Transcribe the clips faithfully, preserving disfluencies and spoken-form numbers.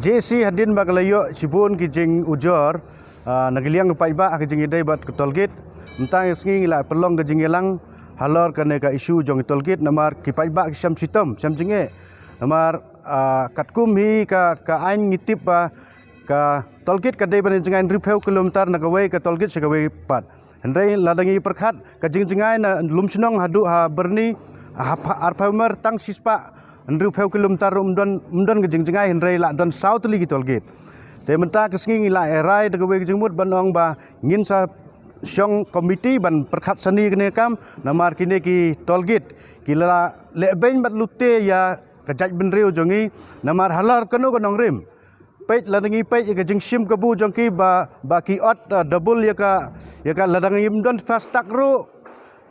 J C hadien ba ka la ïoh shibun ki jingujor, ah, na ki liang ki paidbah ha ka jingïadei bad ka toll gate. Mynta ka sngi ngi la pynlong ka jingïalang halor kane ka issue jong ki toll gate namar ki paidbah ki shem shitom, shem jingeh. Namar, ah, katkum hi ka, ka aiñ ngi tip ba ka toll gate ka dei ban jngai hynriewphew kilometer na kawei ka toll gate sha kawei pat. Hynrei lada ngi pyrkhat ka jingjngai na Lumshnong haduh ha Byrni ha pha-, arphew mer tang shispah hynriewphew kilometer ruh ym don, ym don ka jingjngai, hynrei la don saw tylli ki toll gate. Te mynta ka sngi ngi la rai da kawei ka jingmut ban ong ba ngin sa shong komiti ban pyrkhat shane kane ka kam namar kine ki toll gate ki la lehbeiñ bad lute ïa ka jaitbynriew jong ngi namar halor kano ka nongrim. Peit lada ngi peit ïa ka jingshim kabu jong ki ba, ba ki ot, ah, double ïa ka, ïa ka lada ngim don FASTag ruh.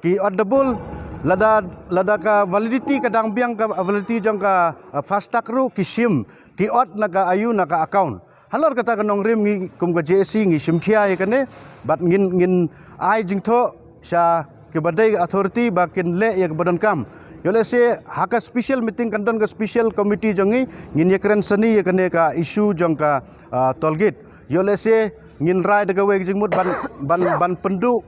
Ki ot double, lada, lada ka validity ka dang biang ka validity jong ka, ah, FASTag ruh, ki shim, ki ot na ka aïu na ka account. Halor kata ka nongrim ngi kum ka J S C ngi shim khia ïa kane, bad ngin, ngin ai jingthoh sha kiba dei authority ba kin leh ïa kaba donkam. Ïoh lehse ha ka special meeting kan don ka special committee jong ngi, ngin ïakren shane ïa kane ka issue jong ka, ah, toll gate. Ïoh lehse ngin rai da kawei ka jingmut ban, ban, ban pynduh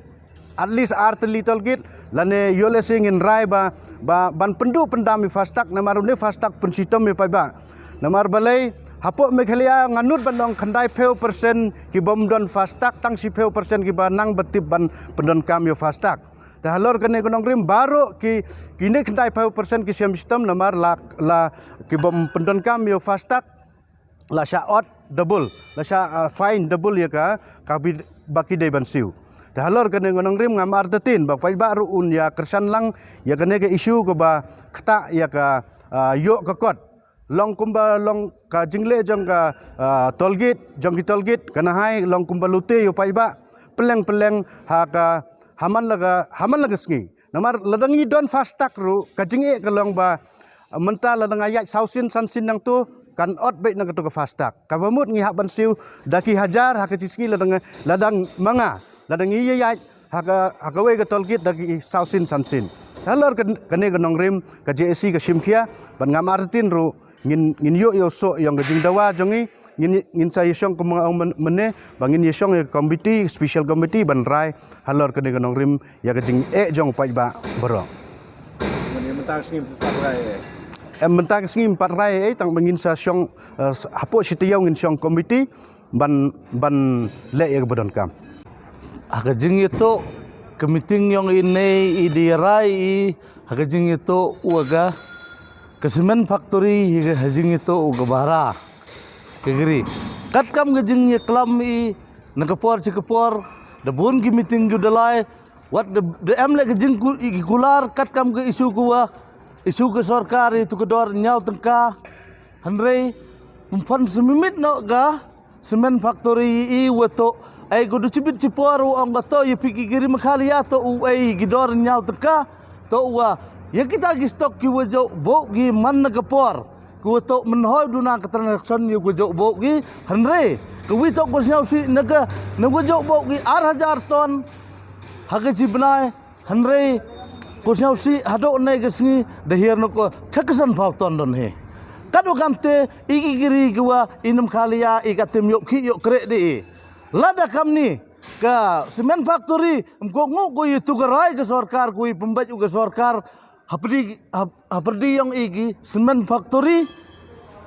at least ar tylli toll gate, lane ïoh lehse ngin rai ba, ba ban pynduh pyndam ïa FASTag namar une FASTag pynshitom ïa paidbah. Namar balei hapoh Meghalaya nga nud ban ong khyndaiphew percent ki bym don FASTag, tang shiphew percent kiba nang ba tip ban pyndonkam ïa FASTag. Te halor kane ka nongrim baroh ki, kine khyndaiphew percent ki shem shitom namar la, la ki bym pyndonkam ïa FASTag, la shah ot double, la shah, ah, fine double ïa ka, ka bi, ba ki dei ban siew. Te halor kane ka nongrim ngam artatien ba paidbah ruh un ïakyrshan lang ïa kane ka issue kaba ktah ïa ka, ah, ïoh ka kot. Long kumba long ka jingleh jong ka, ah, toll gate, jong ki toll gate, kane hi long kumba lute ïa u paidbah. Pylleng pylleng ha ka, ha man la ka, ha man la ka sngi. Namar lada ngi don FASTag ruh, ka jingeh ka long ba, ah, mynta lada nga ïaid saw sien san sien nangto, kan ot beit na kato ka FASTag. Kaba mut ngi hap ban siew da ki hajar ha ka shi sngi lada nga, lada ma nga, lada ngi ïaid ha ka, ha kawei ka toll gate da ki saw sien san sien. Halor ka, kane ka nongrim ka J S C ka shim khia, bad ngam artatien ruh ngin, ngin ïoh ïa u soh ïong ka jingdawa jong ngi, ngin, ngin sa ïashong kum nga ong myn-, mynne, ba ngin ïashong ïa ka committee, special committee ban rai halor kane ka nongrim ïa ka jingeh jong u paidbah baroh. Mynta ka sngi ym pat rai. Em, mynta ka sngi ym pat rai, eh, tang ba ngin sa shong, eh, hapoh shi taïew ngin shong committee ban, ban leh ïa kaba donkam. Ha ka jingïatoh ka meeting ïong i ne i dei rai i ha ka jingïatoh wa ka, ka cement factory, ha ka jingïatoh wa ka bahra ka gri. Katkam ka jingïaklam i na ka por sha ka por, da bun ki meeting ki da lai, wat da, da em leh ka jingku-, i ki kular, katkam ka issue ka wa, issue ka sorkar, itu ka dor ñiaw tyngka, hynrei, ym pan sa mimit noh ka, cement factory i wa toh, ai ko du chibit chipor u ong ka toh, ïa phi ki gri Meghalaya toh u ai ki dor ñiaw tyngka, toh wa, ïa kita ki stock ki wa jooh, booh ki man na ka por, ki wa toh mynhoi duna ka transaction ïa wa jooh booh ki, hynrei, ka wi toh ko sñiaw si, na ka, na wa jooh booh ki ar hajar ton, ha ka chi bnai, hynrei, ko sñiaw si, haduh ne ka sngi, da hiar na ko, cha ka san phaw ton don hi. Katwa kamte, i ki gri ki wa, i nam Meghalaya, i ka tim ïoh ki ïoh kreh de i. Lada kamni, ka cement factory, ym ko ngu ko i tu ka rai ka sorkar, ko i pynbeit u ka sorkar, hapdi, hap-, hapdi ïong i ki cement factory,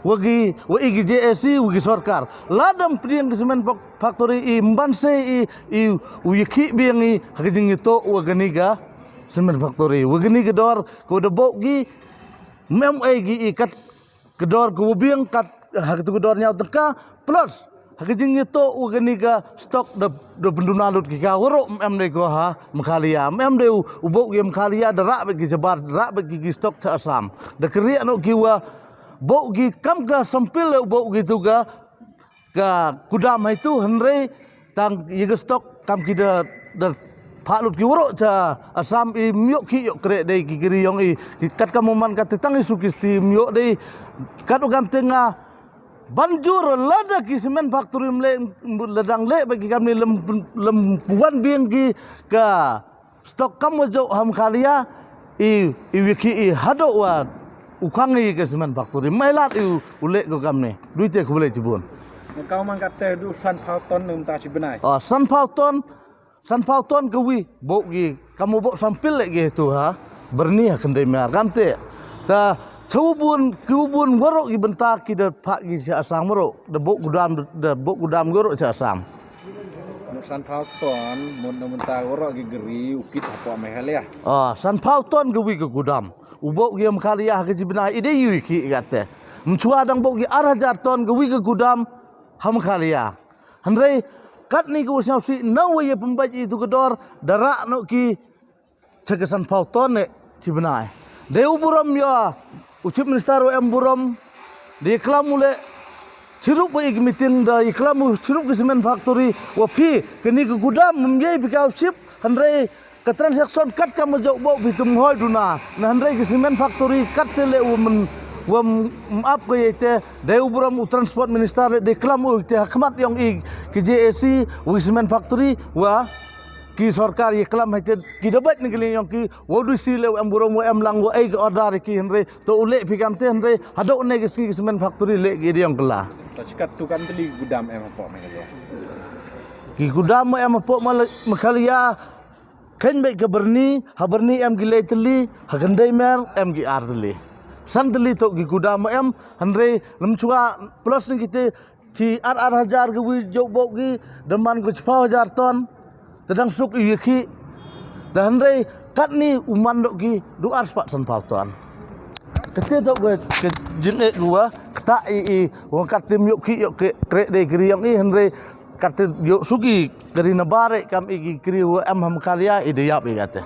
wa ki, wa i ki J S C, wa ki sorkar. Lada ym pdiang ki cement fac-, factory i mban se i, i, u ïa ki biang i, ha ka jingïatoh wa kani ka cement factory. Wa kani ka dor, ko da booh ki, mem ai ki i kat, ka dor ko biang kat, ha ka tu ka dor ñiaw tyngka, plus, ha ka jingïatoh wa kani ka stock da, da pynduna lut ki ka, waroh mem de ko ha, Meghalaya, mem de u, u booh ki Meghalaya, da rah beit ki jabar, rah beit ki, ki stock cha Assam. Da kri ano ki wa, booh ki kam ka sampil u booh ki tu ka, ka kudam hai tu, hynrei tang ïa ka stock kam ki da, da phah lut ki waroh cha Assam i ym ïoh ki ïoh kreh de ki gri ïong i, ki kat kam u man kat tang i su ki sti ym ïoh de, kat u kam te nga ban jur lada ki cement factory ym leh, lada ym leh ba ki kam ni lem, lem wan biang ki ka stock kam wa jooh ha Meghalaya, i, i wi ki i haduh wa, u khang ïa ka cement factory. Mai lad ïa u leh ko kam ne. Dui te khublei chibun. Nga kaw man katte du san phaw ton ne mynta chi bnai. Ah, san phaw ton, san phaw ton ka wi, bok gi, kam u bok sampil leh gi tu ha. Berni ha Kyndai Mer, kam te. Ta, chau bun, ki bun waroh ki bynta ki da phah gi sha Assam waroh. Da bok gudam, da bok gudam waroh sha Assam. Mut san phaw ton, mut na mynta waroh ki gari, u kit hapoh Meghalaya. Ah, san phaw ton ka wi ka gudam. U bok gi ha Meghalaya ha ka chi bnai, i dei ïu i ki i katte. Mchua dang bok gi ar hajar ton ka wi ka gudam ha Meghalaya. Hynrei, katni ka u sñiaw si, na wa ye pynbait i tu ka dor, da rah noh ki, cha ka san phaw ton ne, chi bnai. Dei u burom ïa, u Chief Minister u em burom, dei klam u leh, chirup wa i ka meeting da, i klam u chirup ka cement factory, wa phi, kani ka gudam, mum ye phi ka u ship, hynrei, ka transaction kat ka ma jok bok phi tum hoi duna, na hynrei ka cement factory, kat te leh wa men, wa m-, m-, ap ko ye te, dei u burom u Transport Minister leh, dei klam u te, ha khmat yong i, ki J A C, wa ki cement factory, wa, ki sorkar ye klam hai te, ki da bait na ki liang yong ki, wa du si leh wa em burom wa em lang wa ei ka order ki hynrei, to u leh phi kam te hynrei, haduh ne ki sngi ki cement factory leh ki dei yong kylla. To chi katto katne tylli gudam em hapoh Meghalaya. Ki gudam wa em hapoh Mala-, Meghalaya, khein beit ka Byrni, ha Byrni em ki lai tylli, ha Kyndai Mer em ki ar tylli. San tylli to ki gudam wa em, hynrei lem chwa plus ne ki te, chi ar ar hajar ka wi jok bok ki, da man ko chiphaw hajar ton, te dang suk i wi ki, da hynrei katni u man dok ki, du ar spah san phaw ton. Kate dok ka, ka jingeh wa, kata i i, wa kat tim yok ki, yok ki, kreh dei kri yong i, hynrei kate yok suki, kri na bare, kam i ki kri wa em ha Meghalaya, i de yap i kate.